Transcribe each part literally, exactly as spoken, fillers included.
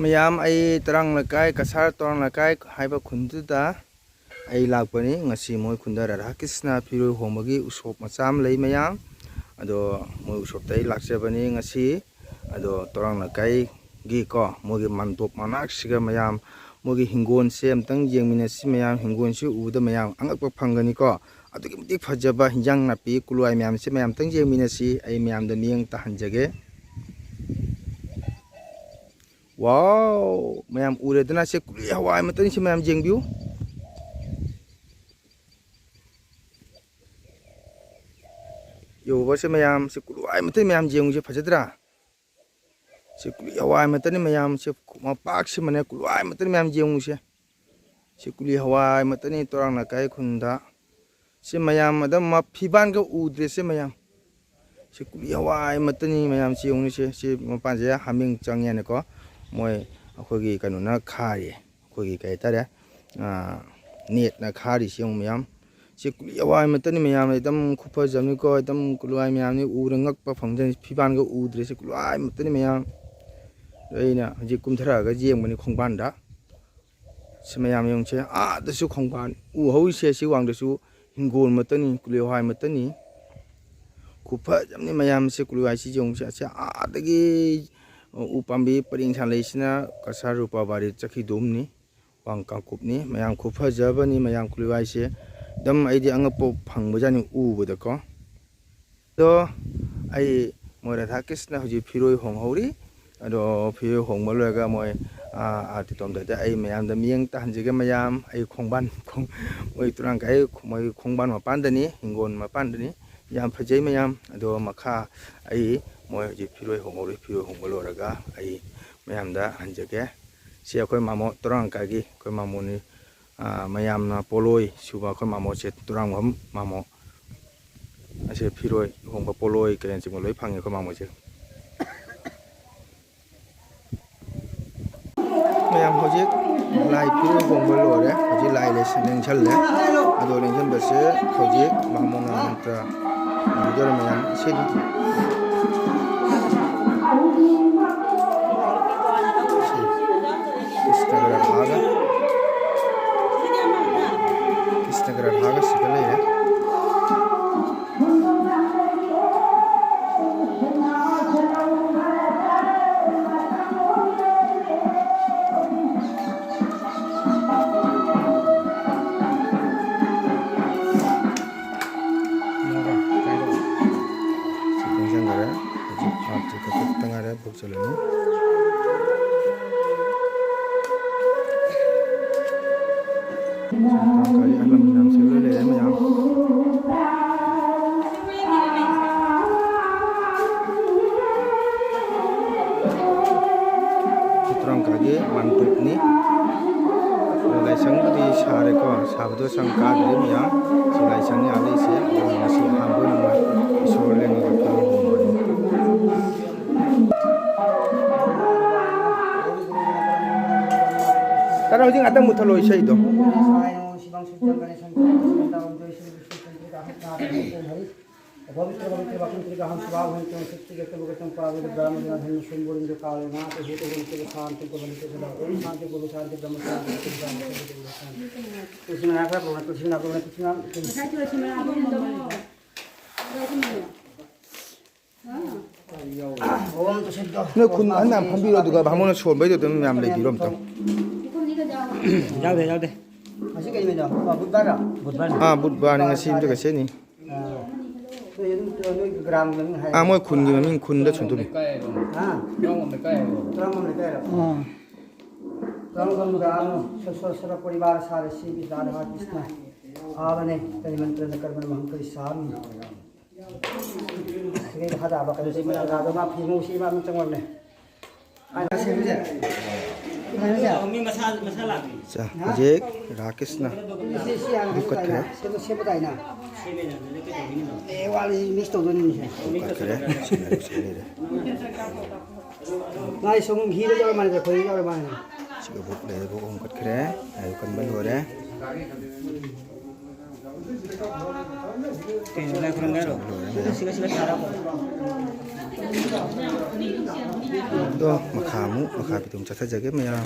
ꯃꯌꯥꯝ, ꯑꯩ ꯇꯣꯔꯥꯡ ꯂꯩꯀꯥꯏ, ꯀꯁꯥꯔ ꯇꯣꯔꯥꯡ ꯂꯩꯀꯥꯏ ꯍꯥꯏꯕ ꯈꯨꯟꯗꯨꯗ ꯑꯩ ꯂꯥꯛꯄꯅꯤ꯫ ꯉꯁꯤ ꯃꯣꯏ ꯈꯨꯟꯗ ꯔꯥꯙꯥ ꯀ꯭ꯔꯤꯁꯅ ꯐꯤꯔꯣꯏ ꯍꯣꯡꯕꯒꯤ ꯎꯁꯣꯞ ꯃꯆꯥ ꯑꯃ ꯂꯩ ꯃꯌꯥꯝ꯫ ꯑꯗꯣ ꯃꯣꯏ ꯎꯁꯣꯞꯇ ꯑꯩ ꯂꯥꯛꯆꯕꯅꯤ ꯉꯁꯤ꯫ ꯑꯗꯣ ꯇꯣꯔꯥꯡ ꯂꯩꯀꯥꯏꯒꯤ ꯀꯣ, ꯃꯣꯏꯒꯤ ꯃꯥꯟꯗꯣꯞ ꯃꯅꯥꯛꯁꯤꯒ ꯃꯌꯥꯝ, ꯃꯣꯏꯒꯤ ꯍꯤꯡꯒꯣꯜꯁꯦ ꯑꯝꯇꯪ ꯌꯦꯡꯃꯤꯟꯅꯁꯤ ꯃꯌꯥꯝ꯫ ꯍꯤꯡꯒꯣꯜꯁꯤ ꯎꯕꯗ ꯃꯌꯥꯝ ꯑꯉꯛꯄ ꯐꯪꯒꯅꯤꯀꯣ꯫ ꯑꯗꯨꯛꯀꯤ ꯃꯇꯤꯛ ꯐꯖꯕ ꯍꯤꯟꯖꯥꯡ ꯅꯥꯄꯤ, ꯀꯨꯂꯨꯋꯥꯏ ꯃꯌꯥꯝꯁꯦ ꯃꯌꯥꯝ ꯑꯝꯇꯪ ꯌꯦꯡꯃꯤꯟꯅꯁꯤ꯫ ꯑꯩ ꯃꯌꯥꯝꯗ ꯃꯤꯠꯌꯦꯡ ꯇꯥꯍꯟꯖꯒꯦ꯫ ꯋꯥꯎ! ꯃꯌꯥꯝ ꯎꯔꯦꯗꯅ, ꯁꯦ ꯀꯨꯂꯤ ꯍꯋꯥꯏ ꯃꯇꯟꯁꯦ ꯃꯌꯥꯝ ꯌꯦꯡꯕꯤꯌꯨ꯫ ꯌꯦꯡꯉꯨꯕꯁꯦ ꯃꯌꯥꯝ, ꯁꯦ ꯀꯨꯂꯤ ꯍꯋꯥꯏ ꯃꯇꯟ ꯃꯌꯥꯝ ꯌꯦꯡꯉꯨꯁꯦ, ꯐꯖꯗ꯭ꯔꯥ? ꯁꯦ ꯀꯨꯂꯤ ꯍꯋꯥꯏ ꯃꯇꯟꯅꯤ ꯃꯌꯥꯝ, ꯁꯦ ꯃꯄꯥꯛꯁꯤꯃꯅꯦ ꯀꯨꯂꯤ ꯍꯋꯥꯏ ꯃꯇꯟ ꯃꯌꯥꯝ ꯌꯦꯡꯉꯨꯁꯦ꯫ ꯁꯦ ꯀꯨꯂꯤ ꯍꯋꯥꯏ ꯃꯇꯟꯅꯤ ꯇꯣꯔꯥꯡ ꯂꯩꯀꯥꯏ ꯈꯨꯟꯗ꯫ ꯁꯤ ꯃꯌꯥꯝ ꯑꯗꯨꯝ ꯃ-, ꯐꯤꯕꯥꯟꯒ ꯎꯗ꯭ꯔꯦ ꯁꯤ ꯃꯌꯥꯝ꯫ ꯁꯤ ꯀꯨꯂꯤ ꯍꯋꯥꯏ ꯃꯇꯟꯅꯤ ꯃꯌꯥꯝ, ꯁꯤ ꯌꯦꯡꯉꯨꯅꯦ ꯁꯦ꯫ ꯁꯤ ꯃꯄꯥꯟꯁꯦ ꯍꯥꯃꯦꯡ ꯆꯪꯉꯦꯅꯀꯣ꯫ ꯃꯣꯏ ꯑꯩꯈꯣꯏꯒꯤ ꯀꯩꯅꯣꯅ ꯈꯥꯔꯤ꯫ ꯑꯩꯈꯣꯏꯒꯤ ꯀꯩ ꯍꯥꯏꯇꯥꯔꯦ, ꯑꯥ, ꯅꯦꯠꯅ ꯈꯥꯔꯤꯁꯤ ꯌꯦꯡꯉꯨ ꯃꯌꯥꯝ꯫ ꯁꯤ ꯀꯨꯂꯤ ꯍꯋꯥꯏ ꯃꯇꯟꯅꯤ ꯃꯌꯥꯝ, ꯑꯗꯨꯝ ꯈꯨꯐꯖꯕꯅꯤꯀꯣ꯫ ꯑꯗꯨꯝ ꯀꯨꯂꯤ ꯍꯋꯥꯏ ꯃꯌꯥꯝꯅꯤ ꯎꯔ ꯉꯛꯄ ꯐꯪꯗꯣꯏꯅꯤ꯫ ꯐꯤꯕꯥꯟꯒ ꯎꯗ꯭ꯔꯦ ꯁꯤ ꯀꯨꯂꯤ ꯍꯋꯥꯏ ꯃꯇꯟꯅꯤ ꯃꯌꯥꯝ꯫ ꯑꯩꯅ ꯍꯧꯖꯤꯛ ꯀꯨꯝꯊꯔꯛꯑꯒ ꯌꯦꯡꯕꯅꯤ ꯈꯣꯡꯕꯥꯟꯗ꯫ ꯁꯤ ꯃꯌꯥꯝ ꯌꯦꯡꯉꯨꯁꯦ, ꯑꯥꯗꯁꯨ ꯈꯣꯡꯕꯥꯟ ꯎ ꯍꯧꯔꯤꯁꯦ, ꯁꯤ ꯋꯥꯡꯗꯁꯨ ꯍꯤꯡꯒꯣꯜ ꯃꯇꯅꯤ, ꯀꯨꯂꯤ ꯍꯋꯥꯏ ꯃꯇꯅꯤ꯫ ꯈꯨꯐꯖ ꯑꯃꯅꯤ ꯃꯌꯥꯝꯁꯦ, ꯀꯨꯂꯤ ꯍꯋꯥꯏꯁꯤ ꯌꯦꯡꯉꯨꯁꯦ꯫ ꯑꯁꯤ ꯑꯥꯗꯒꯤ ꯎ ꯄꯥꯝꯕꯤ ꯄꯔꯦꯡ ꯁꯥꯟꯅ ꯂꯩꯁꯤꯅ ꯀꯁꯥꯔ ꯔꯨꯄꯥ ꯕꯥꯔꯤ ꯆꯠꯈꯤꯗꯣꯝꯅꯤ, ꯋꯥꯡ ꯀꯥꯡꯀꯨꯞꯅꯤ꯫ ꯃꯌꯥꯝ ꯈꯨꯐꯖꯕꯅꯤ ꯃꯌꯥꯝ, ꯀꯨꯂꯤ ꯍꯋꯥꯏꯁꯦ꯫ ꯑꯗꯨꯝ ꯑꯩꯗꯤ ꯑꯉꯛꯄ ꯐꯪꯕꯖꯥꯠꯅꯤ ꯎꯕꯗꯀꯣ꯫ ꯑꯗꯣ ꯑꯩ ꯃꯣꯏ ꯔꯥꯙꯥ ꯀ꯭ꯔꯤꯁꯅ ꯍꯧꯖꯤꯛ ꯐꯤꯔꯣꯏ ꯍꯣꯡꯍꯧꯔꯤ꯫ ꯑꯗꯣ ꯐꯤꯔꯣꯏ ꯍꯣꯡꯕ ꯂꯣꯏꯔꯒ ꯃꯣꯏ, ꯑꯥ, ꯑꯥꯔꯇꯤ ꯇꯧꯔꯝꯗꯥꯏꯗ ꯑꯩ ꯃꯌꯥꯝꯗ ꯃꯤꯠꯌꯦꯡ ꯇꯥꯍꯟꯖꯒꯦ ꯃꯌꯥꯝ꯫ ꯑꯩ ꯈꯣꯡꯕꯥꯟ, ꯈꯣꯡ-, ꯃꯣꯏ ꯇꯨꯔꯥꯡ ꯀꯥꯏ, ꯃꯣꯏ ꯈꯣꯡꯕꯥꯟ ꯃꯄꯥꯟꯗꯅꯤ, ꯍꯤꯡꯒꯣꯜ ꯃꯄꯥꯟꯗꯅꯤ꯫ ꯌꯥꯝ ꯐꯖꯩ ꯃꯌꯥꯝ꯫ ꯑꯗꯣ ꯃꯈꯥ ꯑꯩ ꯃꯣꯏ ꯍꯧꯖꯤꯛ ꯐꯤꯔꯣꯏ ꯍꯣꯡꯍꯧꯔꯤ꯫ ꯐꯤꯔꯣꯏ ꯍꯣꯡꯕ ꯂꯣꯏꯔꯒ ꯑꯩ ꯃꯌꯥꯝꯗ ꯍꯟꯖꯒꯦ꯫ ꯁꯤ ꯑꯩꯈꯣꯏ ꯃꯥꯃꯣ ꯇꯨꯔꯥꯡ ꯀꯥꯏꯒꯤ ꯑꯩꯈꯣꯏ ꯃꯥꯃꯣꯅꯤ꯫ ꯑꯥ, ꯃꯌꯥꯝꯅ ꯄꯣꯠꯂꯣꯏ ꯁꯨꯕ ꯑꯩꯈꯣꯏ ꯃꯥꯃꯣꯁꯦ, ꯇꯨꯔꯥꯡꯕꯝ ꯃꯥꯃꯣ꯫ ꯑꯁꯦ ꯐꯤꯔꯣꯏ ꯍꯣꯡꯕ ꯄꯣꯠꯂꯣꯏ ꯀꯩꯅꯆꯤꯡꯕ ꯂꯣꯏ ꯐꯪꯉꯦ ꯑꯩꯈꯣꯏ ꯃꯥꯃꯣꯁꯦ꯫ ꯃꯌꯥꯝ ꯍꯧꯖꯤꯛ ꯂꯥꯏ ꯐꯤꯔꯣꯏ ꯍꯣꯡꯕ ꯂꯣꯏꯔꯦ꯫ ꯍꯧꯖꯤꯛ ꯂꯥꯏ ꯂꯩꯁꯤ-, ꯂꯦꯡꯁꯜꯂꯦ꯫ ꯑꯗꯣ ꯂꯦꯡꯁꯟꯕꯁꯦ ꯍꯧꯖꯤꯛ ꯃꯥꯃꯣꯅ ꯃꯟꯇ꯭ꯔ ꯇꯧꯗꯣꯔꯦ ꯃꯌꯥꯝ꯫ ꯁꯤꯗꯤ ꯁꯤꯗ ꯂꯩꯔꯦ꯫ ꯁꯤ ꯆꯪꯈꯔꯦ꯫ ꯍꯧꯖꯤꯛ ꯑꯥꯔꯠꯇꯨ ꯀꯛꯊꯠꯇ ꯉꯥꯏꯔꯦ꯫ ꯆꯠꯂꯅꯤ꯫ ꯀꯔꯤ ꯑꯍꯜ ꯂꯃꯟ ꯌꯥꯝ ꯁꯦꯠꯂ ꯂꯩꯔꯦ ꯃꯌꯥꯝ꯫ ꯆꯤꯇ꯭ꯔꯪꯀꯥꯒꯤ ꯃꯥꯟꯇꯣꯞꯅꯤ꯫ ꯑꯗꯣ ꯂꯥꯏꯁꯪꯕꯨꯗꯤ ꯁꯥꯔꯦꯀꯣ, ꯁꯥꯕꯗꯣ ꯆꯪ ꯀꯥꯗ꯭ꯔꯤ ꯃꯌꯥꯝ꯫ ꯁꯤ ꯂꯥꯏꯁꯪꯅꯤ ꯑꯥ ꯂꯩꯁꯦ꯫ ꯑꯗꯨꯅ ꯉꯁꯤ ꯑꯍꯥꯟꯕ ꯑꯣꯏꯅ ꯃꯣꯏ ꯏꯁꯣꯔ ꯂꯦꯡꯉꯒ ꯐꯤꯔꯣꯜ ꯍꯣꯡꯕꯅꯤ꯫ ꯇꯔꯥ ꯍꯧꯖꯤꯛ ꯉꯥꯛꯇꯪ ꯃꯨꯠꯊꯠꯂꯣ ꯏꯁꯩꯗꯣ꯫ पवित्र पवित्र वसुंधरे गाहम सुभाव हंतु सत्य गतम गतम पावे ब्राह्मण धर्म सुंदर जो काले ना तो होते होते शांति को बनते सदा शांति को शांति ब्रह्म शांति को शांति को शांति। कृष्ण नाम का प्रभु कृष्ण नाम प्रभु कृष्ण नाम। ꯅꯣꯏ ꯈꯨꯟ ꯑꯍꯟ ꯃꯌꯥꯝ ꯐꯝꯕꯤꯔꯣ, ꯑꯗꯨꯒ ꯚꯥꯃꯣꯟꯅ ꯁꯣꯟꯕꯩꯗꯣ ꯑꯗꯨꯝ ꯃꯌꯥꯝ ꯂꯩꯕꯤꯔꯣ ꯑꯝꯇꯪ꯫ ꯌꯥꯎꯗꯦ, ꯌꯥꯎꯗꯦ꯫ ꯉꯁꯤ ꯀꯩ ꯅꯨꯃꯤꯠꯅꯣ? ꯑꯣ, ꯕꯨꯙꯕꯥꯔ? ꯕꯨꯙꯕꯥꯔ꯫ ꯑꯥ, ꯕꯨꯙꯕꯥꯔꯅꯤ ꯉꯁꯤ, ꯑꯗꯨꯒ ꯁꯦꯠꯅꯤ꯫ ꯑꯥ, ꯅꯣꯏ ꯑꯗꯨꯝ, ꯅꯣꯏ ꯒ꯭ꯔꯥꯝꯒꯤ ꯃꯃꯤꯡ ꯍꯥꯏ꯫ ꯑꯥ, ꯃꯣꯏ ꯈꯨꯟꯒꯤ ꯃꯃꯤꯡ, ꯈꯨꯟꯗ ꯁꯣꯟꯗꯣꯏꯅꯤ꯫ ꯍꯥ? ꯇꯔꯥꯃꯉꯣꯝ ꯂꯩꯀꯥꯏꯔꯣ? ꯑꯥ꯫ ꯇꯔꯥꯃꯉꯣꯝ ꯒ꯭ꯔꯥꯝ, ꯁꯣ-, ꯁꯣ-, ꯁꯣꯔ ꯄꯔꯤꯕꯥꯔ ꯁꯥꯔ ꯁꯤ ꯕꯤ ꯔꯥꯙꯥ ꯀ꯭ꯔꯤꯁꯅ꯫ ꯑꯥꯕꯅꯦ, ꯀꯔꯤ ꯃꯟꯇ꯭ꯔꯅ ꯀꯔꯃꯅ ꯃꯍꯝ ꯀꯔꯤꯁꯥꯃꯤ꯫ ꯁꯤꯒꯩꯗ ꯊꯥꯗꯕ ꯀꯩꯅꯣꯁꯤ ꯃꯌꯥꯝꯗꯣ ꯃꯥ ꯐꯤ ꯃꯨꯁꯤ ꯃꯥ ꯑꯗꯨꯝ ꯆꯪꯉꯝꯅꯦ꯫ ꯑꯥ, ꯁꯦꯝꯁꯦ꯫ ꯁꯦꯝꯁꯦ꯫ ꯃꯤ ꯃꯁꯥ, ꯃꯁꯥ ꯂꯥꯛꯄꯤ꯫ ꯆꯥ, ꯍꯧꯖꯤꯛ ꯔꯥꯀꯦꯁꯅ ꯁꯤ, ꯁꯤ ꯍꯥꯟꯅ ꯍꯥꯞꯀꯠꯈ꯭ꯔꯦ꯫ ꯁꯦꯝꯕ, ꯁꯦꯝꯕ ꯇꯥꯏꯅ꯫ ꯁꯦꯝꯃꯦꯅ ꯑꯗꯨꯗ ꯀꯩꯗꯧꯒꯤꯅꯣ? ꯑꯦ, ꯋꯥꯠꯂꯤ, ꯃꯤꯁ ꯇꯧꯗꯣꯏꯅꯤꯁꯦ꯫ ꯍꯥꯞꯀꯠꯈ꯭ꯔꯦ꯫ ꯁꯤ ꯂꯩꯔꯦ, ꯁꯤ ꯂꯩꯔꯦ꯫ ꯃꯥꯏ ꯁꯨꯝ ꯘꯤꯗ ꯌꯥꯎꯔ ꯃꯥꯜꯂꯦ, ꯈꯣꯏꯍꯤ ꯌꯥꯎꯔ ꯃꯥꯜꯂꯦ꯫ ꯁꯤꯒ ꯚꯣꯛ ꯂꯩꯔꯦ, ꯚꯣꯛ ꯍꯣꯝꯀꯠꯈ꯭ꯔꯦ꯫ ꯂꯥꯏ ꯀꯟꯕ ꯂꯣꯏꯔꯦ꯫ ꯀꯩꯅꯣ, ꯂꯥꯏ ꯈꯨꯔꯨꯝꯒꯦ ꯍꯥꯏꯔꯣ? ꯁꯤꯒ, ꯁꯤꯒ, ꯁꯤꯒ ꯁꯥꯔ꯫ ꯑꯗꯣ ꯃꯈꯥ ꯑꯃꯨꯛ, ꯃꯈꯥ ꯄꯤꯇꯨꯝ ꯆꯠꯊꯖꯒꯦ ꯃꯌꯥꯝ꯫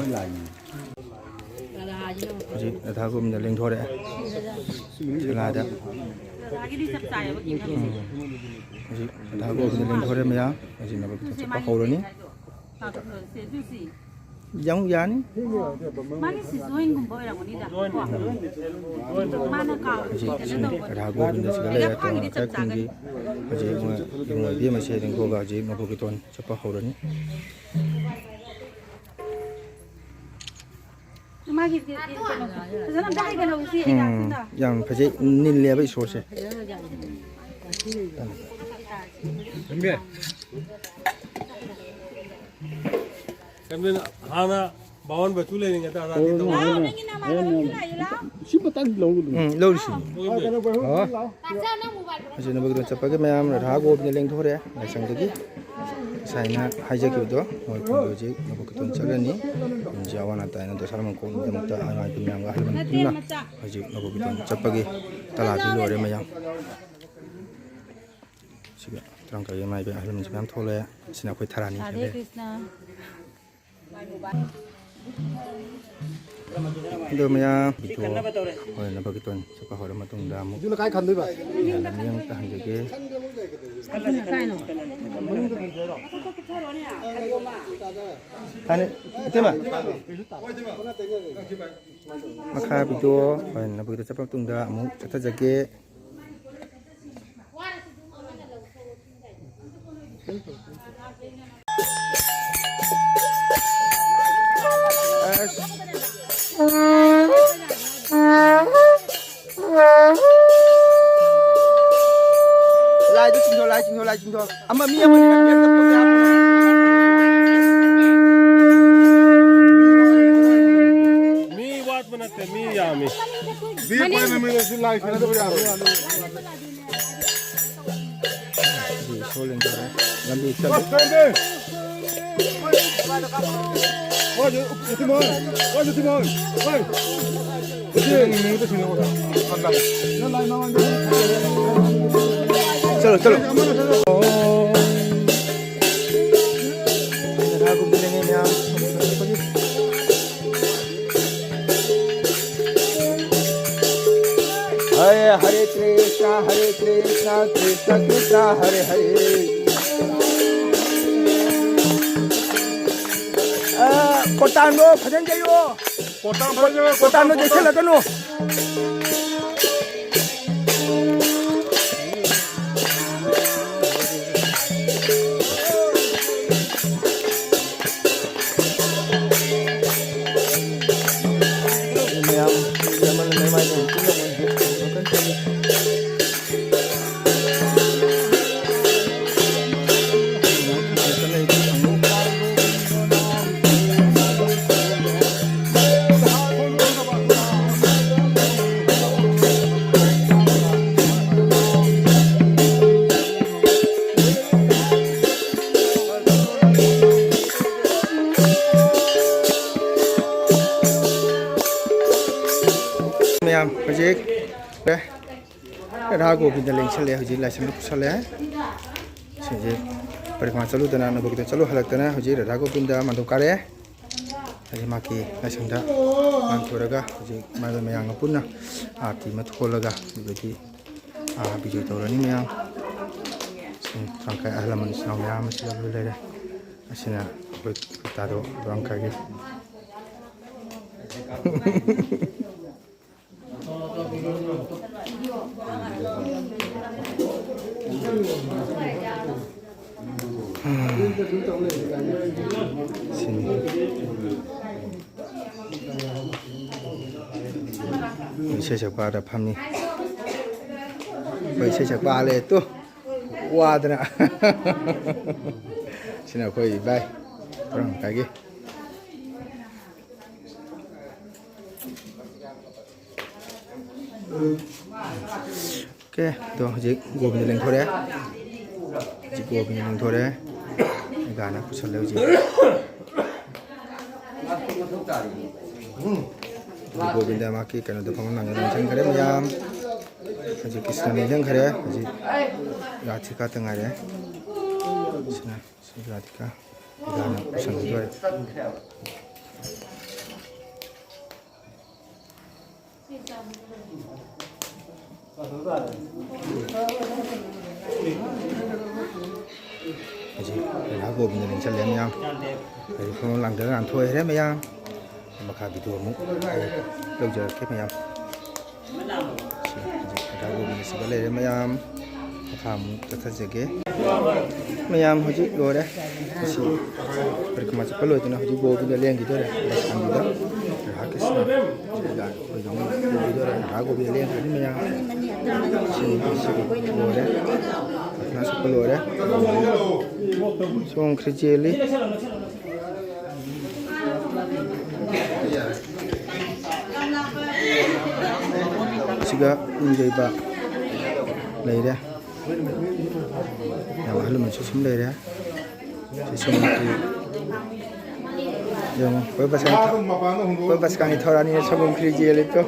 ꯍꯧꯖꯤꯛ ꯔꯥꯙꯥ ꯒꯣꯕꯤꯟꯗ ꯂꯦꯡꯊꯣꯔꯛꯑꯦ꯫ ꯁꯤꯂꯥꯗ꯫ ꯎꯝ꯫ ꯍꯧꯖꯤꯛ ꯔꯥꯙꯥ ꯒꯣꯕꯤꯟꯗ ꯂꯦꯡꯊꯣꯔꯦ ꯃꯌꯥꯝ꯫ ꯍꯧꯖꯤꯛ ꯅꯕꯀꯤꯇꯟ ꯆꯠꯄ ꯍꯧꯔꯅꯤ꯫ ꯌꯥꯝ ꯌꯥꯅꯤ꯫ ꯃꯥꯒꯤ ꯁꯤ ꯖꯣꯏꯟꯒꯨꯝꯕ ꯑꯣꯏꯔꯝꯒꯅꯤꯗ꯫ ꯀꯣ? ꯃꯥꯅ ꯀꯥꯎ-, ꯍꯧꯖꯤꯛ ꯁꯤ ꯔꯥꯙꯥ ꯒꯣꯕꯤꯟꯗ ꯁꯤꯗ ꯂꯩꯔꯦ꯫ ꯇꯣꯉꯥꯟ ꯈꯔ ꯈꯨꯟꯒꯤ ꯍꯧꯖꯤꯛ ꯃꯣꯏ ꯏꯕꯨꯡꯉꯣ ꯏꯕꯦꯝꯃ ꯁꯦ ꯂꯦꯡꯊꯣꯛꯑꯒ ꯍꯧꯖꯤꯛ ꯅꯕꯀꯤꯇꯟ ꯆꯠꯄ ꯍꯧꯔꯅꯤ꯫ ꯃꯥꯒꯤ ꯀꯩꯅꯣ, ꯐꯖꯅ ꯑꯝꯇ ꯍꯥꯏꯒꯠꯂꯛꯎꯁꯤ꯫ ꯎꯝ, ꯌꯥꯝ ꯐꯖꯩ, ꯅꯤꯜꯂꯦꯕ ꯏꯁꯣꯔꯁꯦ꯫ ꯀꯩꯅꯣ, ꯍꯥꯟꯅ ꯕꯥꯃꯟ ꯕꯆꯨ ꯂꯩꯔꯤꯉꯩꯗ ꯑꯥꯖꯥꯗꯤ ꯇꯧ-, ꯅꯪꯒꯤ ꯅꯃꯥꯟꯅꯕꯁꯨ ꯂꯥꯛꯏ, ꯂꯥꯛꯑꯣ꯫ ꯁꯤ ꯃꯇꯥꯡ ꯂꯧꯒꯗꯕꯅꯤ꯫ ꯎꯝ, ꯂꯧꯔꯤꯁꯤ꯫ ꯂꯧꯒꯗꯕꯅꯤ꯫ ꯇꯥꯆꯧ, ꯅꯪ ꯃꯣꯕꯥꯏꯜ ꯐꯣꯟ ꯑꯁꯤ ꯅꯕꯀꯤꯇꯟ ꯆꯠꯄꯒꯤ ꯃꯌꯥꯝ ꯔꯥꯙꯥ ꯒꯣꯕꯤꯟꯗ ꯂꯦꯡꯊꯣꯔꯦ ꯂꯥꯏꯁꯪꯗꯒꯤ꯫ ꯉꯁꯥꯏꯅ ꯍꯥꯏꯖꯈꯤꯕꯗꯣ, ꯃꯣꯏ ꯈꯨꯟꯒꯤ ꯍꯧꯖꯤꯛ ꯅꯕꯀꯤꯇꯟ ꯆꯠꯂꯅꯤ꯫ ꯈꯨꯟꯁꯦ ꯑꯋꯥ ꯑꯅꯥ ꯇꯥꯏꯅ ꯗꯁꯥ ꯂꯝꯍꯥꯡ ꯀꯣꯛꯅꯕꯒꯤꯗꯃꯛꯇ ꯑꯉꯥꯡ ꯅꯨꯄꯤ ꯃꯌꯥꯝꯒ ꯑꯍꯜ ꯂꯃꯟ ꯄꯨꯟꯅ ꯍꯧꯖꯤꯛ ꯅꯕꯀꯤꯇꯟ ꯆꯠꯄꯒꯤ ꯇꯂꯥꯕꯤ ꯂꯣꯏꯔꯦ ꯃꯌꯥꯝ꯫ ꯁꯤꯒ ꯇꯔꯥꯃꯥꯊꯣꯏꯒꯤ ꯏꯃꯥ ꯏꯕꯦꯟ ꯑꯍꯜ ꯂꯃꯟꯁꯨ ꯃꯌꯥꯝ ꯊꯣꯛꯂꯛꯑꯦ꯫ ꯁꯤꯅ ꯑꯩꯈꯣꯏ ꯊꯔꯥꯅꯤ ꯔꯥꯙꯦ ꯈꯦꯠꯅꯩ꯫ ꯀ꯭ꯔꯤꯁꯅ꯫ ꯑꯗꯣ ꯃꯌꯥꯝ ꯚꯤꯗꯤꯑꯣ ꯍꯣꯏ ꯅꯕꯀꯤꯇꯟ ꯆꯠꯄ ꯍꯧꯔ ꯃꯇꯨꯡꯗ ꯑꯃꯨꯛ ꯑꯗꯨꯅ ꯀꯥꯏ ꯈꯟꯗꯣꯏꯕ? ꯃꯌꯥꯝꯗ ꯃꯤꯠꯌꯦꯡ ꯑꯝꯇ ꯍꯟꯖꯒꯦ꯫ ꯀꯥꯏꯅꯣ? ꯏꯇꯩꯃ꯫ ꯃꯈꯥ ꯚꯤꯗꯤꯑꯣ ꯍꯣꯏ ꯅꯕꯀꯤꯇꯟ ꯆꯠꯄ ꯃꯇꯨꯡꯗ ꯑꯃꯨꯛ ꯆꯠꯊꯖꯒꯦ꯫ ꯑꯁ꯫ ꯂꯥꯏꯗꯨ ꯆꯤꯡꯊꯣꯛ, ꯂꯥꯏ ꯆꯤꯡꯊꯣꯛ, ꯂꯥꯏ ꯆꯤꯡꯊꯣꯛ꯫ ꯑꯃ ꯃꯤ ꯑꯃꯅꯤ ꯅꯪ ꯍꯦꯛꯇ ꯄꯨꯔꯛꯄ ꯌꯥꯕ꯭ꯔꯣ? ꯃꯤ ꯋꯥꯠꯄ ꯅꯠꯇꯦ, ꯃꯤ ꯌꯥꯝꯃꯤ꯫ ꯃꯤ ꯄꯥꯏꯕ ꯃꯤꯗꯁꯨ ꯂꯥꯏ ꯁꯥꯟꯅꯗꯕ ꯌꯥꯔꯣꯏ꯫ ꯁꯤꯗꯤ ꯏꯁꯣꯔ ꯂꯦꯡꯊꯣꯔꯛꯑꯦ꯫ ꯂꯝꯕꯤ ꯆꯠꯂꯤ꯫ ꯆꯠꯂꯣ, ꯆꯠꯂꯣ꯫ Hare Krishna, Hare Krishna, Krishna Krishna, Hare Hare. ꯑ, ꯀꯣꯇꯥꯟꯗꯣ ꯐꯖꯅ ꯌꯩꯌꯣ꯫ ꯀꯣꯇꯥꯟ ꯐꯖꯅ ꯌꯩꯌꯣ, ꯀꯣꯇꯥꯟꯗꯣ ꯀꯣꯇꯥꯟ, ꯀꯣꯇꯥꯟ꯫ ꯌꯩꯁꯜꯂꯛꯀꯅꯨ꯫ ꯃꯌꯥꯝ, ꯃꯌꯥꯝ, ꯃꯌꯥꯝ, ꯃꯌꯥꯝ꯫ ꯃꯌꯥꯝ ꯍꯧꯖꯤꯛ ꯔꯥꯙꯥ ꯒꯣꯕꯤꯟꯗ ꯂꯦꯡꯁꯜꯂꯦ, ꯍꯧꯖꯤꯛ ꯂꯥꯏꯁꯪꯗ ꯄꯨꯁꯜꯂꯦ꯫ ꯁꯤꯁꯦ ꯄꯔꯤꯀ꯭ꯔꯃꯥ ꯆꯠꯂꯨꯗꯅ, ꯅꯕꯣꯗꯤꯌꯥꯗ ꯆꯠꯂꯨ ꯍꯜꯂꯛꯇꯅ ꯍꯧꯖꯤꯛ ꯔꯥꯙꯥ ꯒꯣꯕꯤꯟꯗ ꯃꯟꯗꯞ ꯀꯥꯔꯦ꯫ ꯍꯥꯏꯗꯤ ꯃꯍꯥꯛꯀꯤ ꯂꯥꯏꯁꯪꯗ ꯂꯥꯟꯊꯣꯔꯒ ꯍꯧꯖꯤꯛ ꯃꯥꯒꯤ ꯃꯌꯥꯝꯒ ꯄꯨꯟꯅ ꯑꯥꯔꯇꯤ ꯑꯃ ꯊꯣꯛꯍꯜꯂꯒ ꯑꯗꯨꯗꯒꯤ, ꯑꯥ, ꯕꯤꯖꯣꯏ ꯇꯧꯔꯅꯤ ꯃꯌꯥꯝ꯫ ꯁꯨꯝ ꯂꯝꯀꯥꯏ ꯑꯍꯜ ꯂꯃꯟ ꯏꯆꯤꯟ ꯏꯅꯥꯎ ꯃꯌꯥꯝ ꯑꯃꯁꯨ ꯌꯥꯎꯔ ꯂꯩꯔꯦ꯫ ꯑꯁꯤꯅ ꯑꯩꯈꯣꯏ ꯇꯥꯗꯣ ꯂꯝꯀꯥꯏꯒꯤ꯫ ꯁꯤꯅꯤ꯫ ꯏꯁꯩ ꯁꯛꯄ ꯑꯥꯗ ꯐꯝꯃꯤ꯫ ꯑꯩꯈꯣꯏ ꯏꯁꯩ ꯁꯛꯄ ꯑꯥ ꯂꯩ ꯇꯨ꯫ ꯋꯥꯗꯅ꯫ ꯁꯤꯅ ꯑꯩꯈꯣꯏ ꯏꯕꯥꯏ ꯄꯣꯔꯣꯝ ꯂꯩꯀꯥꯏꯒꯤ꯫ ꯑꯣꯀꯦ, ꯑꯗꯣ ꯍꯧꯖꯤꯛ ꯒꯣꯕꯤꯟꯗ ꯂꯦꯡꯊꯣꯔꯛꯑꯦ꯫ ꯍꯧꯖꯤꯛ ꯒꯣꯕꯤꯟꯗ ꯂꯦꯡꯊꯣꯔꯛꯑꯦ꯫ ꯃꯦꯘꯥꯅ ꯄꯨꯁꯜꯂꯦ ꯍꯧꯖꯤꯛ꯫ ꯍꯧꯖꯤꯛ ꯒꯣꯕꯤꯟꯗ ꯃꯍꯥꯛꯀꯤ ꯀꯩꯅꯣꯗ ꯐꯝꯐꯝ ꯂꯥꯡꯐꯝ ꯂꯦꯡꯁꯟꯈ꯭ꯔꯦ ꯃꯌꯥꯝ꯫ ꯍꯧꯖꯤꯛ ꯀ꯭ꯔꯤꯁꯅ ꯂꯦꯡꯁꯟꯈ꯭ꯔꯦ꯫ ꯍꯧꯖꯤꯛ ꯔꯥꯙꯤꯀꯥꯇ ꯉꯥꯏꯔꯦ꯫ ꯁꯤꯅ, ꯁꯤ ꯔꯥꯙꯤꯀꯥ꯫ ꯃꯦꯘꯥꯅ ꯄꯨꯁꯟꯈꯤꯗꯣꯔꯦ꯫ ꯍꯧꯖꯤꯛ ꯔꯥꯙꯥ ꯒꯣꯕꯤꯟꯗ ꯂꯦꯡꯁꯜꯂꯦ ꯃꯌꯥꯝ꯫ ꯍꯧꯖꯤꯛ ꯈꯣꯡ ꯂꯥꯡꯗꯅ ꯂꯥꯟꯊꯣꯛꯈ꯭ꯔꯦ ꯃꯌꯥꯝ꯫ ꯃꯈꯥ ꯚꯤꯗꯤꯑꯣ ꯑꯃꯨꯛ ꯂꯧꯖꯔꯛꯀꯦ ꯃꯌꯥꯝ꯫ ꯁꯤ ꯍꯧꯖꯤꯛ ꯔꯥꯙꯥ ꯒꯣꯕꯤꯟꯗ ꯁꯤꯗ ꯂꯩꯔꯦ ꯃꯌꯥꯝ꯫ ꯃꯈꯥ ꯑꯃꯨꯛ ꯆꯠꯊꯖꯒꯦ꯫ ꯃꯌꯥꯝ ꯍꯧꯖꯤꯛ ꯂꯣꯏꯔꯦ꯫ ꯑꯁꯤ ꯄꯔꯤꯀ꯭ꯔꯃꯥ ꯆꯠꯄ ꯂꯣꯏꯗꯅ ꯍꯧꯖꯤꯛ ꯒꯣꯕꯤꯟꯗ ꯂꯦꯡꯈꯤꯗꯣꯔꯦ꯫ ꯂꯥꯏꯁꯪꯗꯨꯗ ꯔꯥꯙꯥ ꯀ꯭ꯔꯤꯁꯅ ꯁꯤꯗ ꯑꯩꯈꯣꯏ ꯂꯣꯏꯗꯣꯔꯦ꯫ ꯔꯥꯙꯥ ꯒꯣꯕꯤꯟꯗ ꯂꯦꯡꯈ꯭ꯔꯅꯤ ꯃꯌꯥꯝ꯫ ꯁꯤ, ꯁꯤ ꯂꯣꯏꯔꯦ꯫ ꯄꯔꯤꯀ꯭ꯔꯃꯥ ꯆꯠꯄ ꯂꯣꯏꯔꯦ꯫ ꯆꯣꯡꯈ꯭ꯔꯦ ꯆꯦꯜꯂꯤ꯫ ꯁꯤꯒ ꯏꯟꯖꯩꯕ ꯂꯩꯔꯦ꯫ ꯌꯥꯝ ꯑꯍꯜ ꯂꯃꯟꯁꯨ ꯁꯨꯝ ꯂꯩꯔꯦ꯫ ꯁꯤ ꯁꯣꯝꯒꯤ ꯌꯦꯡꯉꯣ, ꯑꯩꯈꯣꯏ ꯕꯁ ꯀꯥꯡ-, ꯑꯩꯈꯣꯏ ꯕꯁ ꯀꯥꯡꯒꯤ ꯊꯧꯔꯥꯅꯤꯅ ꯁꯒꯣꯜ ꯈꯤꯔꯤ ꯌꯦꯜꯂꯤꯗꯣ꯫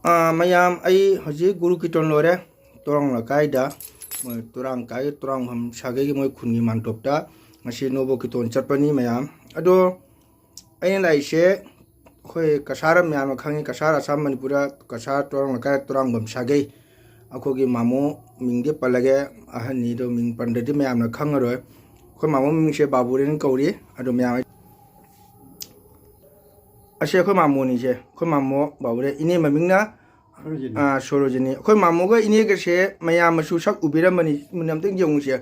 ꯑꯥ, ꯃꯌꯥꯝ, ꯑꯩ ꯍꯧꯖꯤꯛ ꯒꯨꯔꯨ ꯀꯤꯔꯇꯟ ꯂꯣꯏꯔꯦ꯫ ꯇꯣꯔꯥꯡ ꯂꯩꯀꯥꯏꯗ, ꯃꯣꯏ ꯇꯣꯔꯥꯡ ꯂꯩꯀꯥꯏꯒꯤ ꯇꯣꯔꯥꯡꯕꯝ ꯁꯥꯒꯩꯒꯤ ꯃꯣꯏ ꯈꯨꯟꯒꯤ ꯃꯥꯟꯇꯣꯞꯇ ꯉꯁꯤ ꯅꯣꯕꯣ ꯀꯤꯔꯇꯟ ꯆꯠꯄꯅꯤ ꯃꯌꯥꯝ꯫ ꯑꯗꯣ ꯑꯩꯅ ꯂꯥꯛꯏꯁꯦ ꯑꯩꯈꯣꯏ ꯀꯁꯥꯔ ꯃꯌꯥꯝꯅ ꯈꯪꯉꯤ, ꯀꯁꯥꯔ ꯑꯁꯥꯝ ꯃꯅꯤꯄꯨꯔꯗ ꯀꯁꯥꯔ ꯇꯣꯔꯥꯡ ꯂꯩꯀꯥꯏ ꯇꯣꯔꯥꯡꯕꯝ ꯁꯥꯒꯩ꯫ ꯑꯩꯈꯣꯏꯒꯤ ꯃꯥꯃꯣ ꯃꯤꯡꯗꯤ ꯄꯜꯂꯒꯦ, ꯑꯍꯟꯅꯤꯗꯣ ꯃꯤꯡ ꯄꯟꯗ꯭ꯔꯗꯤ ꯃꯌꯥꯝꯅ ꯈꯪꯉꯔꯣꯏ꯫ ꯑꯩꯈꯣꯏ ꯃꯥꯃꯣ ꯃꯤꯡꯁꯦ ꯕꯥꯕꯨꯔꯦꯟ ꯀꯧꯔꯤ꯫ ꯑꯗꯣ ꯃꯌꯥꯝ, ꯑꯁꯤ ꯑꯩꯈꯣꯏ ꯃꯥꯃꯣꯅꯤꯁꯦ, ꯑꯩꯈꯣꯏ ꯃꯥꯃꯣ ꯕꯥꯕꯨꯔꯦꯟ, ꯏꯅꯦ ꯃꯃꯤꯡꯅ ꯁꯣꯔꯣꯖꯤꯅꯤ꯫ ꯑꯥ, ꯁꯣꯔꯣꯖꯤꯅꯤ꯫ ꯑꯩꯈꯣꯏ ꯃꯥꯃꯣꯒ ꯏꯅꯦꯒꯁꯦ ꯃꯌꯥꯝꯅꯁꯨ ꯁꯛ ꯎꯕꯤꯔꯝꯃꯅꯤ, ꯃꯨꯟꯅ ꯑꯝꯇꯪ ꯌꯦꯡꯉꯨꯁꯦ꯫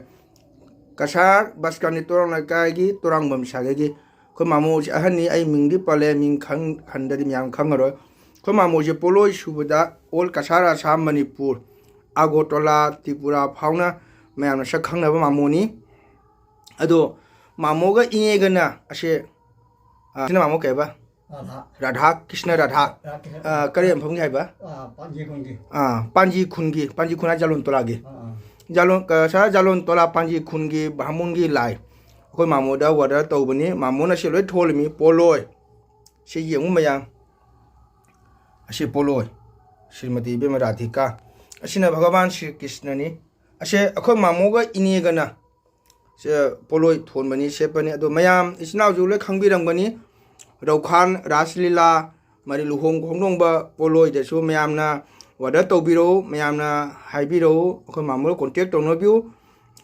ꯀꯁꯥꯔ ꯕꯁꯀꯥꯟꯗꯤ ꯇꯣꯔꯥꯡ ꯂꯩꯀꯥꯏꯒꯤ ꯇꯣꯔꯥꯡꯕꯝ ꯁꯥꯒꯩꯒꯤ ꯑꯩꯈꯣꯏ ꯃꯥꯃꯣꯁꯦ ꯑꯍꯟꯅꯤ, ꯑꯩ ꯃꯤꯡꯗꯤ ꯄꯜꯂꯦ, ꯃꯤꯡ ꯈꯪ-, ꯍꯟꯗꯗꯤ ꯃꯌꯥꯝ ꯈꯪꯉꯔꯣꯏ꯫ ꯑꯩꯈꯣꯏ ꯃꯥꯃꯣꯁꯦ ꯄꯣꯠꯂꯣꯏ ꯁꯨꯕꯗ all ꯀꯁꯥꯔ ꯑꯁꯥꯝ ꯃꯅꯤꯄꯨꯔ ꯑꯒꯣꯇꯣꯂꯥ ꯇ꯭ꯔꯤꯄꯨꯔꯥ ꯐꯥꯎꯅ ꯃꯌꯥꯝꯅ ꯁꯛ ꯈꯪꯅꯕ ꯃꯥꯃꯣꯅꯤ꯫ ꯑꯗꯣ ꯃꯥꯃꯣꯒ ꯏꯅꯦꯒꯅ ꯑꯁꯦ, ꯑ, ꯁꯤꯅ ꯃꯥꯃꯣ ꯀꯩꯕ? ꯔꯥꯙꯥ꯫ ꯔꯥꯙꯥ, ꯀ꯭ꯔꯤꯁꯅ ꯔꯥꯙꯥ꯫ ꯔꯥꯙꯥ ꯀ꯭ꯔꯤꯁꯅ ꯑ, ꯀꯔꯤ ꯔꯥꯙꯥ꯫ ꯃꯐꯝꯒꯤ ꯍꯥꯏꯕ? ꯑ, ꯄꯥꯟꯖꯤ ꯈꯨꯟꯒꯤ꯫ ꯑ, ꯄꯥꯟꯖꯤ ꯈꯨꯟꯒꯤ, ꯄꯥꯟꯖꯤ ꯈꯨꯟ ꯍꯥꯏ ꯖꯥꯂꯣꯟ ꯇꯣꯂꯥꯒꯤ꯫ ꯑ, ꯑ꯫ ꯖꯥꯂꯣꯟ, ꯀ-, ꯁꯥ ꯖꯥꯂꯣꯟ ꯇꯣꯂꯥ ꯄꯥꯟꯖꯤ ꯈꯨꯟꯒꯤ ꯚꯥꯃꯣꯟꯒꯤ ꯂꯥꯏ꯫ ꯑꯩꯈꯣꯏ ꯃꯥꯃꯣꯗ order ꯇꯧꯕꯅꯤ꯫ ꯃꯥꯃꯣꯅ ꯁꯤ ꯂꯣꯏ ꯊꯣꯜꯂꯤꯃꯤ, ꯄꯣꯠꯂꯣꯏ꯫ ꯁꯤ ꯌꯦꯡꯉꯨ ꯃꯌꯥꯝ꯫ ꯑꯁꯤ ꯄꯣꯠꯂꯣꯏ꯫ ꯁ꯭ꯔꯤꯃꯇꯤ ꯏꯕꯦꯝꯃ ꯔꯥꯙꯤꯀꯥ꯫ ꯑꯁꯤꯅ ꯚꯒꯋꯥꯟ ꯁ꯭ꯔꯤ ꯀ꯭ꯔꯤꯁꯅꯅꯤ꯫ ꯑꯁꯦ ꯑꯩꯈꯣꯏ ꯃꯥꯃꯣꯒ ꯏꯅꯦꯒꯅ ꯁꯦ ꯄꯣꯠꯂꯣꯏ ꯊꯣꯟꯕꯅꯤ, ꯁꯦꯠꯄꯅꯤ꯫ ꯑꯗꯣ ꯃꯌꯥꯝ ꯏꯆꯤꯟ ꯏꯅꯥꯎꯁꯨ ꯂꯣꯏ ꯈꯪꯕꯤꯔꯝꯒꯅꯤ꯫ ꯔꯧꯈꯥꯟ, ꯔꯥꯁ ꯂꯤꯂꯥ, ꯃꯔꯤ ꯂꯨꯍꯣꯡ ꯈꯣꯡꯗꯣꯡꯕ ꯄꯣꯠꯂꯣꯏꯗꯁꯨ ꯃꯌꯥꯝꯅ order ꯇꯧꯕꯤꯔꯛꯎ, ꯃꯌꯥꯝꯅ ꯍꯥꯏꯕꯤꯔꯛꯎ, ꯑꯩꯈꯣꯏ ꯃꯥꯃꯣꯗ contact ꯇꯧꯅꯕꯤꯌꯨ꯫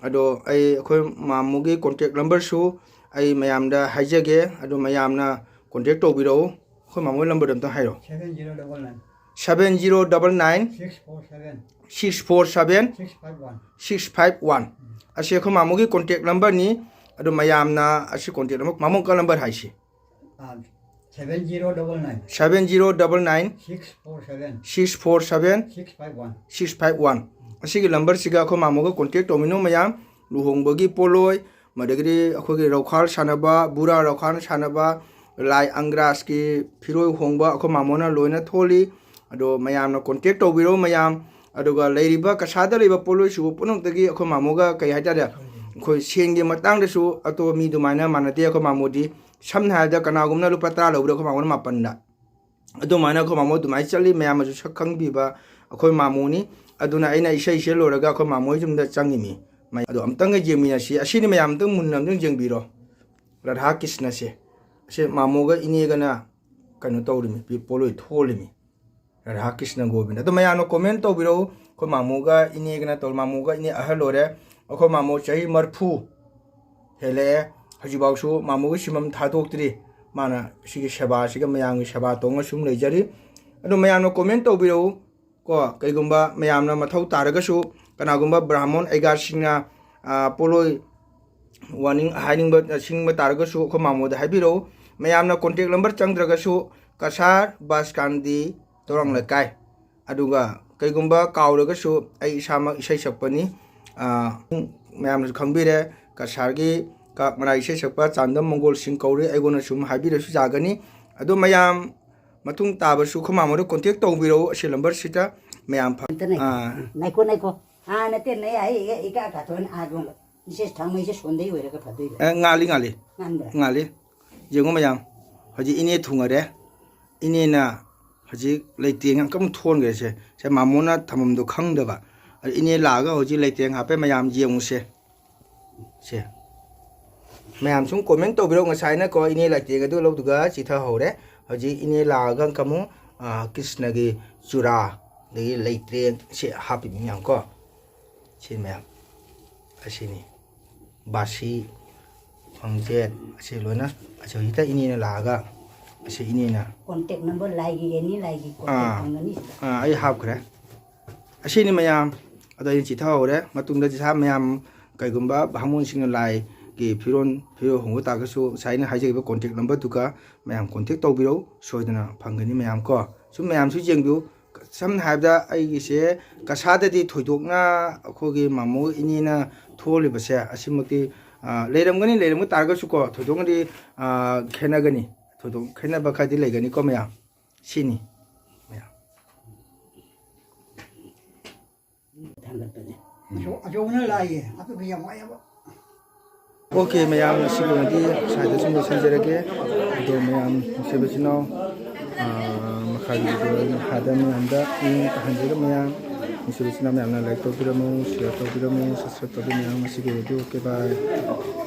ꯑꯗꯣ ꯑꯩ ꯑꯩꯈꯣꯏ ꯃꯥꯃꯣꯒꯤ contact numberꯁꯨ ꯑꯩ ꯃꯌꯥꯝꯗ ꯍꯥꯏꯖꯒꯦ, ꯑꯗꯣ ꯃꯌꯥꯝꯅ contact ꯇꯧꯕꯤꯔꯛꯎ꯫ ꯑꯩꯈꯣꯏ ꯃꯥꯃꯣꯒꯤ numberꯗꯣ ꯑꯝꯇ ꯍꯥꯏꯔꯣ꯫ Seven zero double nine. Seven zero double nine. Six four seven. Six four seven. Six five one. Six five one꯫ ꯑꯁꯤ ꯑꯩꯈꯣꯏ ꯃꯥꯃꯣꯒꯤ contact numberꯅꯤ꯫ ꯑꯗꯣ ꯃꯌꯥꯝꯅ ꯑꯁꯤ contact number, ꯃꯥꯃꯣ ꯀ number ꯍꯥꯏꯁꯤ꯫ ꯑꯥ, seven zero double nine꯫ Seven zero double nine꯫ Six four seven꯫ Six four seven꯫ Six five one꯫ Six five one꯫ ꯑꯁꯤꯒꯤ numberꯁꯤꯒ ꯑꯩꯈꯣꯏ ꯃꯥꯃꯣꯒ contact ꯇꯧꯃꯤꯟꯅꯧ ꯃꯌꯥꯝ꯫ ꯂꯨꯍꯣꯡꯕꯒꯤ ꯄꯣꯠꯂꯣꯏ, ꯃꯗꯒꯤꯗꯤ ꯑꯩꯈꯣꯏꯒꯤ ꯔꯧꯈꯥꯜ ꯁꯥꯟꯅꯕ, ꯕꯨꯔꯥ ꯔꯧꯈꯥꯜ ꯁꯥꯟꯅꯕ, ꯂꯥꯏ ꯑꯪꯒ꯭ꯔꯥꯁꯀꯤ ꯐꯤꯔꯣꯏ ꯍꯣꯡꯕ ꯑꯩꯈꯣꯏ ꯃꯥꯃꯣꯅ ꯂꯣꯏꯅ ꯊꯣꯜꯂꯤ꯫ ꯑꯗꯣ ꯃꯌꯥꯝꯅ contact ꯇꯧꯕꯤꯔꯣ ꯃꯌꯥꯝ꯫ ꯑꯗꯨꯒ ꯂꯩꯔꯤꯕ ꯀꯁꯥꯔꯗ ꯂꯩꯕ ꯄꯣꯠꯂꯣꯏꯁꯤꯡ ꯄꯨꯝꯅꯃꯛꯇꯒꯤ ꯑꯩꯈꯣꯏ ꯃꯥꯃꯣꯒ ꯀꯩ ꯍꯥꯏꯇꯥꯔꯦ, ꯑꯩꯈꯣꯏ ꯁꯦꯟꯒꯤ ꯃꯇꯥꯡꯗꯁꯨ ꯑꯇꯣꯞꯄ ꯃꯤ ꯑꯗꯨꯃꯥꯏꯅ ꯃꯥꯟꯅꯗꯦ ꯑꯩꯈꯣꯏ ꯃꯥꯃꯣꯗꯤ꯫ ꯁꯝꯅ ꯍꯥꯏꯔꯕꯗ ꯀꯅꯥꯒꯨꯝꯕꯅ ꯂꯨꯄꯥ ꯇꯔꯥ ꯂꯧꯕꯗ ꯑꯩꯈꯣꯏ ꯃꯥꯃꯣꯅ ꯃꯥꯄꯟꯗ꯫ ꯑꯗꯨꯃꯥꯏꯅ ꯑꯩꯈꯣꯏ ꯃꯥꯃꯣ ꯑꯗꯨꯃꯥꯏꯅ ꯆꯠꯂꯤ, ꯃꯌꯥꯝꯅꯁꯨ ꯁꯛ ꯈꯪꯕꯤꯕ ꯑꯩꯈꯣꯏ ꯃꯥꯃꯣꯅꯤ꯫ ꯑꯗꯨꯅ ꯑꯩꯅ ꯏꯁꯩꯁꯦ ꯂꯣꯏꯔꯒ ꯑꯩꯈꯣꯏ ꯃꯥꯃꯣ ꯌꯨꯝꯗ ꯆꯪꯉꯤꯃꯤ꯫ ꯑꯗꯣ ꯑꯝꯇꯪꯒ ꯌꯦꯡꯃꯤꯟꯅꯁꯤ꯫ ꯑꯁꯤꯅꯤ ꯃꯌꯥꯝ ꯑꯝꯇꯪ ꯃꯨꯟꯅ ꯑꯝꯇꯪ ꯌꯦꯡꯕꯤꯔꯣ꯫ ꯔꯥꯙꯥ ꯀ꯭ꯔꯤꯁꯅꯁꯦ꯫ ꯑꯁꯤ ꯃꯥꯃꯣꯒ ꯏꯅꯦꯒꯅ ꯀꯩꯅꯣ ꯇꯧꯔꯤꯃꯤ, ꯄꯤ-, ꯄꯣꯠꯂꯣꯏ ꯊꯣꯜꯂꯤꯃꯤ꯫ ꯔꯥꯙꯥ ꯀ꯭ꯔꯤꯁꯅ ꯒꯣꯕꯤꯟꯗ꯫ ꯑꯗꯣ ꯃꯌꯥꯝꯅ comment ꯇꯧꯕꯤꯔꯛꯎ꯫ ꯑꯩꯈꯣꯏ ꯃꯥꯃꯣꯒ ꯏꯅꯦꯒꯅ ꯇꯧ-, ꯃꯥꯃꯣꯒ ꯏꯅꯦ ꯑꯍꯜ ꯑꯣꯏꯔꯦ꯫ ꯑꯩꯈꯣꯏ ꯃꯥꯃꯣ ꯆꯍꯤ ꯃꯔꯤꯐꯨ ꯍꯦꯜꯂꯛꯑꯦ꯫ ꯍꯧꯖꯤꯛꯐꯥꯎꯁꯨ ꯃꯥꯃꯣꯒꯤ ꯁꯤꯟꯐꯝ ꯊꯥꯗꯣꯛꯇ꯭ꯔꯤ꯫ ꯃꯥꯅ ꯁꯤꯒꯤ ꯁꯦꯕꯥꯁꯤꯒ ꯃꯌꯥꯝꯒꯤ ꯁꯦꯕꯥ ꯇꯧꯅ ꯁꯨꯝ ꯂꯩꯖꯔꯤ꯫ ꯑꯗꯣ ꯃꯌꯥꯝꯅ comment ꯇꯧꯕꯤꯔꯛꯎ꯫ ꯀꯣ, ꯀꯩꯒꯨꯝꯕ ꯃꯌꯥꯝꯅ ꯃꯊꯧ ꯇꯥꯔꯒꯁꯨ, ꯀꯅꯥꯒꯨꯝꯕ ꯕ꯭ꯔꯥꯍꯃꯣꯟ ꯑꯩꯒꯥꯁꯤꯡꯅ, ꯑ, ꯄꯣꯠꯂꯣꯏ ꯋꯥꯅꯤꯡ-, ꯍꯥꯏꯅꯤꯡꯕ, ꯁꯤꯡꯕ ꯇꯥꯔꯒꯁꯨ ꯑꯩꯈꯣꯏ ꯃꯥꯃꯣꯗ ꯍꯥꯏꯕꯤꯔꯛꯎ꯫ ꯃꯌꯥꯝꯅ contact number ꯆꯪꯗ꯭ꯔꯒꯁꯨ ꯀꯁꯥꯔ ꯕꯥꯁꯀꯥꯟꯗꯤ ꯇꯣꯔꯥꯡ ꯂꯩꯀꯥꯏ꯫ ꯑꯗꯨꯒ ꯀꯩꯒꯨꯝꯕ ꯀꯥꯎꯔꯒꯁꯨ ꯑꯩ ꯏꯁꯥꯃꯛ ꯏꯁꯩ ꯁꯛꯄꯅꯤ꯫ ꯑ, ꯃꯌꯥꯝꯅꯁꯨ ꯈꯪꯕꯤꯔꯦ, ꯀꯁꯥꯔꯒꯤ ꯀꯥꯛ ꯃꯅꯥ ꯏꯁꯩ ꯁꯛꯄ ꯆꯥꯟꯗꯝ ꯃꯪꯒꯣꯜ ꯁꯤꯡ ꯀꯧꯔꯤ꯫ ꯑꯩꯉꯣꯟꯗ ꯁꯨꯝ ꯍꯥꯏꯕꯤꯔꯁꯨ ꯌꯥꯒꯅꯤ꯫ ꯑꯗꯣ ꯃꯌꯥꯝ ꯃꯇꯨꯡ ꯇꯥꯕꯁꯨ ꯑꯩꯈꯣꯏ ꯃꯥꯃꯣꯗ contact ꯇꯧꯕꯤꯔꯛꯎ꯫ ꯑꯁꯤ number ꯁꯤꯗ ꯃꯌꯥꯝ ꯐ-, ꯑꯝꯇ ꯉꯥꯏꯈꯣ꯫ ꯑꯥ꯫ ꯉꯥꯏꯈꯣ, ꯉꯥꯏꯈꯣ꯫ ꯑꯥ, ꯅꯠꯇꯦ, ꯅ ꯌꯥꯏ, ꯏꯀꯥ ꯀꯥꯊꯣꯛꯑꯅꯤ, ꯑꯥ, ꯂꯣꯝꯗ꯫ ꯏꯆꯦ ꯊꯥꯡꯃꯩꯁꯦ ꯁꯣꯟꯗꯩ ꯑꯣꯏꯔꯒ ꯐꯗꯣꯏꯕ꯫ ꯑꯦ, ꯉꯥꯜꯂꯤ, ꯉꯥꯜꯂꯤ꯫ ꯉꯥꯟꯕ꯭ꯔꯥ? ꯉꯥꯜꯂꯤ꯫ ꯌꯦꯡꯉꯨ ꯃꯌꯥꯝ꯫ ꯍꯧꯖꯤꯛ ꯏꯅꯦ ꯊꯨꯡꯉꯔꯦ꯫ ꯏꯅꯦꯅ ꯍꯧꯖꯤꯛ ꯂꯩꯇꯦꯡ ꯑꯃꯨꯛ ꯊꯣꯟꯈ꯭ꯔꯦ꯫ ꯁꯦ, ꯁꯦ ꯃꯥꯃꯣꯅ ꯊꯝꯐꯝꯗꯣ ꯈꯪꯗꯕ꯫ ꯑꯗꯨ ꯏꯅꯦ ꯂꯥꯛꯑꯒ ꯍꯧꯖꯤꯛ ꯂꯩꯇꯦꯡ ꯍꯥꯞꯄꯦ꯫ ꯃꯌꯥꯝ ꯌꯦꯡꯉꯨꯁꯦ꯫ ꯁꯦ꯫ ꯃꯌꯥꯝ ꯁꯨꯝ comment ꯇꯧꯕꯤꯔꯛꯑꯣ꯫ ꯉꯁꯥꯏꯅꯀꯣ ꯏꯅꯦ ꯂꯩꯇꯦꯡ ꯑꯗꯨ ꯂꯧꯗꯨꯒ ꯆꯤꯊꯍꯧꯔꯦ꯫ ꯍꯧꯖꯤꯛ ꯏꯅꯦ ꯂꯥꯛꯑꯒ ꯑꯃꯨꯛ, ꯑ, ꯀ꯭ꯔꯤꯁꯅꯒꯤ ꯆꯨꯔꯥ, ꯑꯗꯒꯤ ꯂꯩꯇꯦꯡ ꯁꯤ ꯍꯥꯞꯄꯤ ꯃꯌꯥꯝ ꯀꯣ꯫ ꯁꯤ ꯃꯌꯥꯝ꯫ ꯑꯁꯤꯅꯤ꯫ ꯕꯥꯁꯤ, ꯈ꯭ꯋꯥꯡꯖꯦꯠ, ꯑꯁꯤ ꯂꯣꯏꯅ꯫ ꯑꯁꯤ ꯍꯧꯖꯤꯛꯇ ꯏꯅꯦꯅ ꯂꯥꯛꯑꯒ, ꯑꯁꯤ ꯏꯅꯦꯅ꯫ Contact number ꯂꯥꯏꯒꯤ, ꯑꯦꯅꯤ ꯂꯥꯏꯒꯤ contact ꯑꯥ꯫ ꯐꯪꯒꯅꯤ ꯁꯤꯗ꯫ ꯑꯥ, ꯑꯩ ꯍꯥꯞꯈ꯭ꯔꯦ꯫ ꯑꯁꯤꯅꯤ ꯃꯌꯥꯝ꯫ ꯑꯗꯣ ꯑꯩꯅ ꯆꯤꯊꯍꯧꯔꯦ꯫ ꯃꯇꯨꯡꯗ ꯆꯤꯊꯥ ꯃꯌꯥꯝ ꯀꯩꯒꯨꯝꯕ ꯕꯥꯃꯣꯟꯁꯤꯡꯅ ꯂꯥꯏꯒꯤ ꯐꯤꯔꯣꯜ, ꯐꯤꯔꯣꯜ ꯍꯣꯡꯕ ꯇꯥꯔꯒꯁꯨ ꯉꯁꯥꯏ ꯑꯩꯅ ꯍꯥꯏꯖꯈꯤꯕ contact number ꯗꯨꯒ ꯃꯌꯥꯝ contact ꯇꯧꯕꯤꯔꯧ꯫ ꯁꯣꯏꯗꯅ ꯐꯪꯒꯅꯤ ꯃꯌꯥꯝ ꯀꯣ꯫ ꯁꯨꯝ ꯃꯌꯥꯝꯁꯨ ꯌꯦꯡꯕꯤꯌꯨ꯫ ꯁꯝꯅ ꯍꯥꯏꯔꯕꯗ ꯑꯩꯒꯤꯁꯦ ꯀꯁꯥꯗꯗꯤ ꯊꯣꯏꯗꯣꯛꯅ ꯑꯩꯈꯣꯏꯒꯤ ꯃꯥꯃꯣ ꯏꯅꯦꯅ ꯊꯣꯛꯍꯜꯂꯤꯕꯁꯦ ꯑꯁꯤꯃꯛꯇꯤ, ꯑ, ꯂꯩꯔꯝꯒꯅꯤ, ꯂꯩꯔꯝꯕ ꯇꯥꯔꯒꯁꯨꯀꯣ ꯊꯣꯏꯗꯣꯛꯅꯗꯤ, ꯑ, ꯈꯦꯠꯅꯒꯅꯤ꯫ ꯊꯣꯏꯗꯣꯛ ꯈꯦꯠꯅꯕ ꯈꯔꯗꯤ ꯂꯩꯒꯅꯤꯀꯣ ꯃꯌꯥꯝ꯫ ꯁꯤꯅꯤ ꯃꯌꯥꯝ꯫ ꯊꯥꯡꯒꯠꯄꯅꯦ꯫ ꯑꯆꯧ-, ꯑꯆꯧꯕꯅ ꯂꯥꯛꯏꯌꯦ꯫ ꯑꯄꯤꯛꯄ ꯌꯥꯝ ꯋꯥꯏꯑꯦꯕ꯫ OK, ꯃꯌꯥꯝ, ꯉꯁꯤꯒꯤ ꯑꯣꯏꯅꯗꯤ ꯁ꯭ꯋꯥꯏꯗ ꯁꯨꯝ ꯂꯣꯏꯁꯤꯟꯖꯔꯒꯦ꯫ ꯑꯗꯣ ꯃꯌꯥꯝ, ꯅꯨꯡꯁꯤꯕ ꯏꯆꯤꯟ ꯏꯅꯥꯎ, ꯑꯥ, ꯃꯈꯥꯒꯤ video ꯃꯈꯥꯗ ꯃꯌꯥꯝꯗ ꯃꯤꯠꯌꯦꯡ ꯇꯥꯍꯟꯖꯔꯒ ꯃꯌꯥꯝ, ꯅꯨꯡꯁꯤꯕ ꯏꯆꯤꯟ ꯏꯅꯥꯎ ꯃꯌꯥꯝꯅ like ꯇꯧꯕꯤꯔꯝꯃꯨ, share ꯇꯧꯕꯤꯔꯝꯃꯨ, subscribe ꯇꯧꯕꯤꯔꯝꯃꯨ꯫ ꯉꯁꯤꯒꯤ ꯑꯣꯏꯅꯗꯤ OK, bye꯫